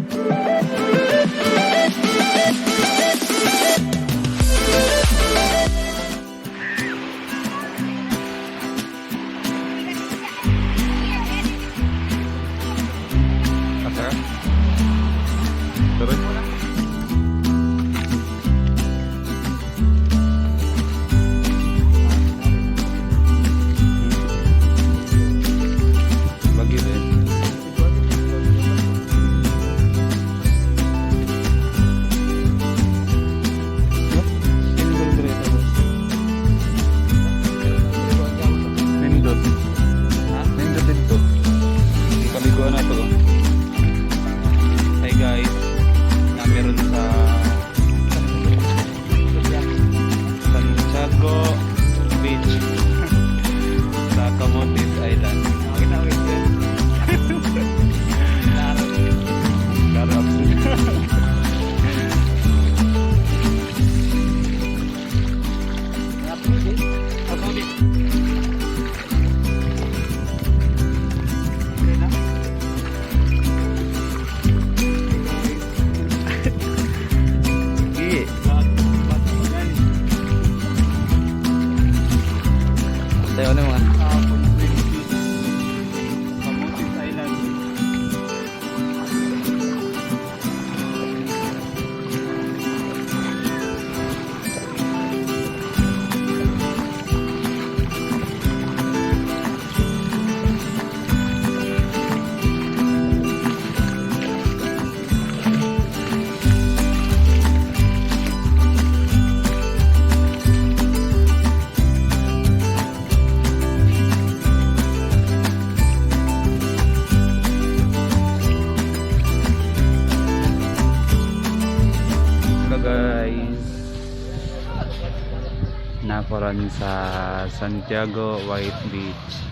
Asa ka? Tuloy. Bagyo din. Nindot dito, boss. Nindot. Nindot dito. Paliguan na to. Hi guys. Na meron sa Santiago Beach sa Camotes Island. Klaro absent. Sige. Tayo na mga. Camotes Island. Hello guys. Naparan sa Santiago White Beach.